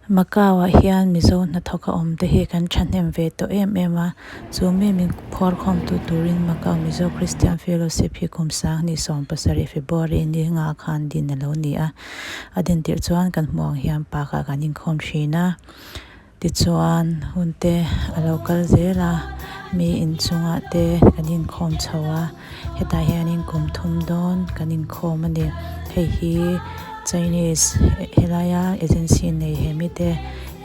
Macau ah hian mizo hnathawk a awm te hi kan thahnem ve tawh em em a chu mi min phuar khawm tu turin Macau Mizo Christian Fellowship hi kum sang hnih sawm pasarih February ni nga khan din alo ni a a din tirh chuan kan hmuh ang hian park ah kan inkhawm thin a tichuan hun te alo kal zel a mi inchungah te kan inkhawm chho a hetah hianin kum thum dawn kan inkhawm a ni hei hi Chinese helaia agency nei he mite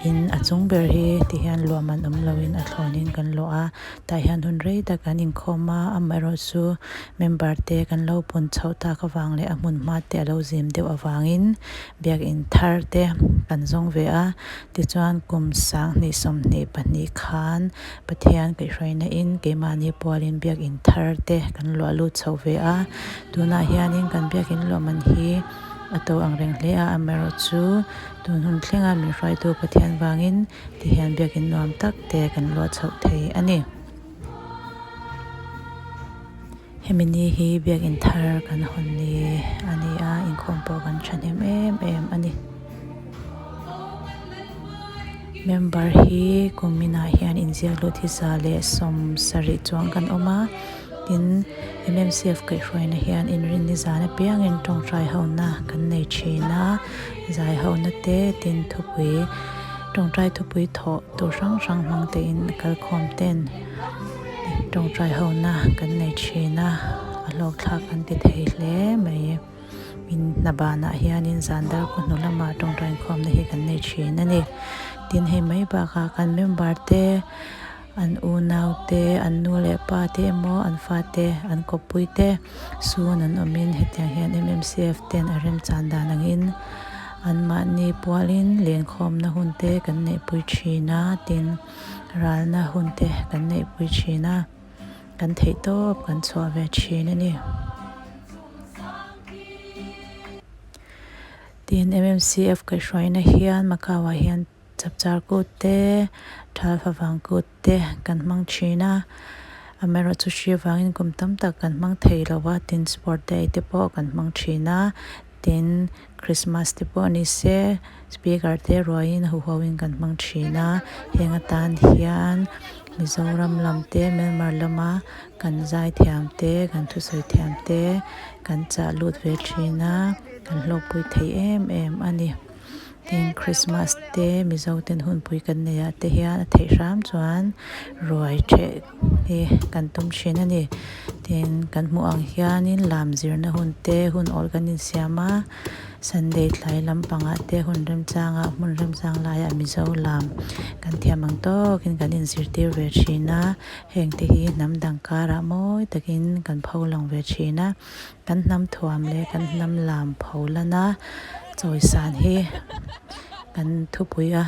in a chung ber hi ti hian luah man awm loin a thlawnin kan luah a tah hian hun rei tak kan inkhawm a amaherawhchu member te kan lo pun chhoh tak avang leh a hmun hma te alo zim deuh avangin biakin thar te kan zawng ve a tichuan kum sanghnih sawmhnih pahnih khan Pathian kaihhruaina in keimahni pualin biakin thar te kan luah lut chho ve a tunah hianin kan biakin luah man hi a to ang reng hle a amaherawhchu tun hun thlenga min hruaitu Pathian vangin tihian biakin nuam tak te kan luah chhoh thei a ni. Hemi ni hi biakin thar kan hawn ni a ni a inkhawm pawh kan thahnem em em a ni. Member hi kum inah hian inziak lut hi za leh sawm sarih chuang kan awm a tin M_M_C_F kaihhruaina hian inrinni zan apiangin tawngtai ho na kan nei thin a zai ho na te tin thupui tawngtai thupui thawh tur hrang hrang hmang te in kalkhawm ten. Tawngtai ho na kan nei thin a a hlawk thlak kan ti thei hle mai in hna banah hianin zan dar kaw hnu lamah tawngtai inkhawm na hi kan nei thin a ni tin hei mai bakah kan member te an unau te an nu leh pa te emaw an fate an kawppui te sun an awmin hetiang hian M_M_C_F ten a remchan dan angin anmahni pualin lenkhawmna hun te kan neihpui thin a tin. Ralna hun te kan neihpui thin a, kan theih tawp kan chhuah ve thin a ni. Tin M_M_C_F kaihhruaina hian Macau ah hian chapchar kut te, thal favang kut te kan hmang thin a, amaherawhchu hri avangin kum tam tak kan hmang thei lo a, tin sport day te pawh kan hmang thin a. Tin, Christmas te pawh ni se speaker te ruaiin huho in kan hmang thin a, heng atan hian Mizoram lam te Myanmar lama kan zai thiam te kan thusawi thiam te kan chah lut ve thin a, kan hlawkpui thei em em a ni. Tin, Christmas te Mizo ten hunpui kan neih ah te hian a theih hram chuan ruai theh hi kan tum thin a ni. Tin, kan hmuh ang hianin lam zirna hun te hun awl kan insiam a, Sunday tlai lampangah te hun remchangah hmun remchang laiah Mizo lam kan thiam ang tawkin kan inzirtir ve thin a, heng te hi hnam dang karah mawi takin kan pho lang ve thin a. Kan hnam thuam leh kan hnam lam pho lana chawisan hi kan thupui a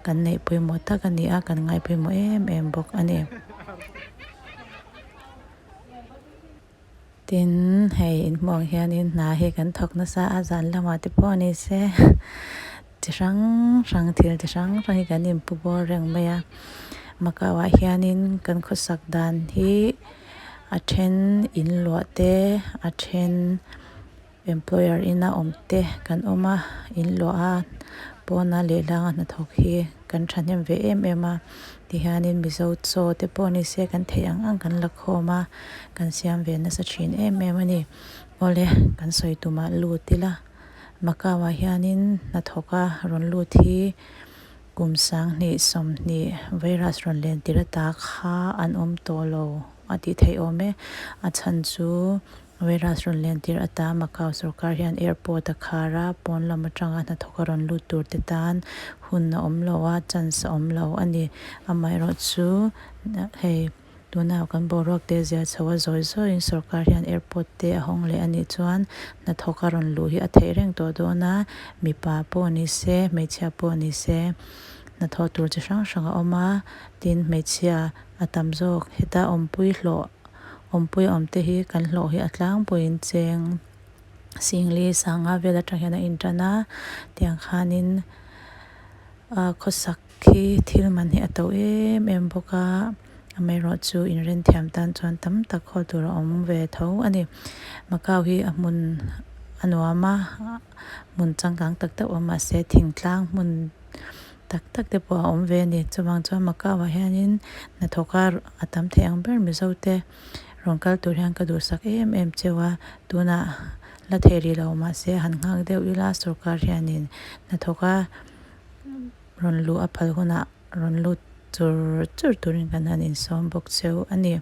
kan neih pawimawh tak a ni a kan ngaih pawimawh em em bawk a ni. Tin hei inhmuh ang hianin hna hi kan thawk nasa a zan lamah te pawh ni se chi hrang hrang thil chi hrang hrang hi kan inpu bawr reng mai a Macau ah hianin kan khawsak dan hi. A then in luah te a then employer ina awm te kan awm a in luah a pawna lehlanga hnathawk hi kan thahnem ve em em a tihianin mizo chaw te pawh ni se kan theih ang ang kan la khawm a kan siam ve nasa thin em em a ni awle kan sawi tumah lut ila Macau ah hianin hnathawk a rawn lut hi. Kum sanghnih 20 virus rawn len tir ata kha an awm tawh lo a tih theih awm e. A chhan chu virus rawn len tir ata Macau sorkar hian airport a khar a, pawn lam atanga hnathawk a rawn lut tur te tan hun a awm lo a, chance a awm lo a ni. Amaherawhchu hei. Tuna kan boruak te zia chho a zawi zawiin sorkar hian airport te a hawng leh a nih chuan hnathawk a rawn luh hi a theih reng tawh dawn a, mipa pawh ni se hmeichhia pawh ni se hnathawh tur chi hrang hrang a awm a, tin hmeichhia a tam zawk heta awmpui hlawh awmpui awm te hi kan hlawh hi a tlangpuiin cheng singli sanga vel atang hian a intan a tiang khanin ah khawsak Khi thil man hi a to em em bawk a amaherawhchu inren thiam tan chuan tam tak haw tur a awm ve tho a ni. Macau hi a hmun a nuam a hmun changkang tak tak awm mahse thingtlang hmun. Tak tak te pawh a awm ve a ni chuvang chuan Macau ah hianin hnathawk a a tam thei ang ber mizo te rawn kal tur hian ka duhsak em em cheu a tunah la thei rih lo mahse han nghak deuh ila sawrkar hianin hnathawk a rawn luh a phal hunah rawn lut chur chur turin kan han insawm bawk cheu a ni.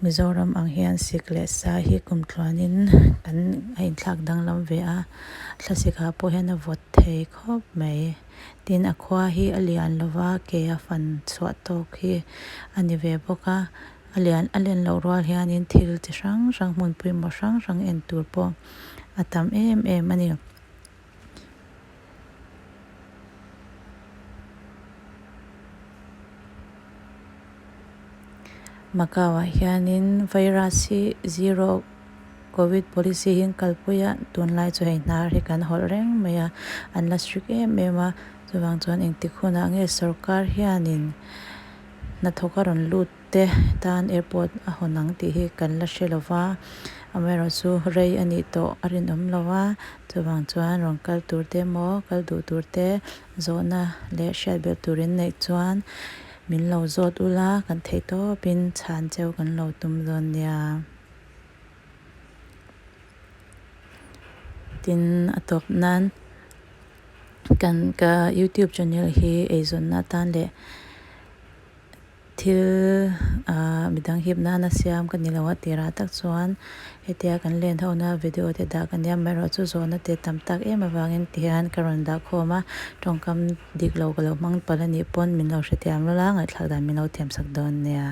Mizoram ang hian sik leh sa hi kum tluanin kan a inthlak danglam ve a, thlasik ah pawh hian a vawt thei khawp mai. Tin a khua hi a lian lova ke a fan chhuah tawk hi a ni ve bawk a, a lian a len loh rual hianin thil chi hrang hrang hmun pawimawh hrang hrang en tur pawh a tam em em a ni. Macau ah hianin virus hi zero covid policy hi an kalpui a tunlai chu hei hnar hi kan hawlh reng mai a an la strict em em a chuvang chuan engtik hunah nge sawrkar hianin hnathawk a rawn lut te tan airport a hawn ang tih hi kan la hre lova amaherawhchu rei a nih tawh a rinawm lo a chuvang chuan rawn kal tur te emaw kal duh tur te zawhna leh hriat belh tur in neih chuan min lo zawt ula kan theih tawpin chhan cheu kan lo tum dawn nia. Tin a tawp nan kan ka youtube channel hi eizawnna atan leh Thil ah midang hip nana siam ka ni lo a tirah tak chuan hetia kan len ho na video te dah ka nia amaherawhchu chu zawhna te tam tak em avangin ti hian ka rawn dah khawm a tawngkam dik lo ka lo hmang palh anih pawn min lo hrethiam lawla ngaihthlak dan min lo thiam sak dawn nia.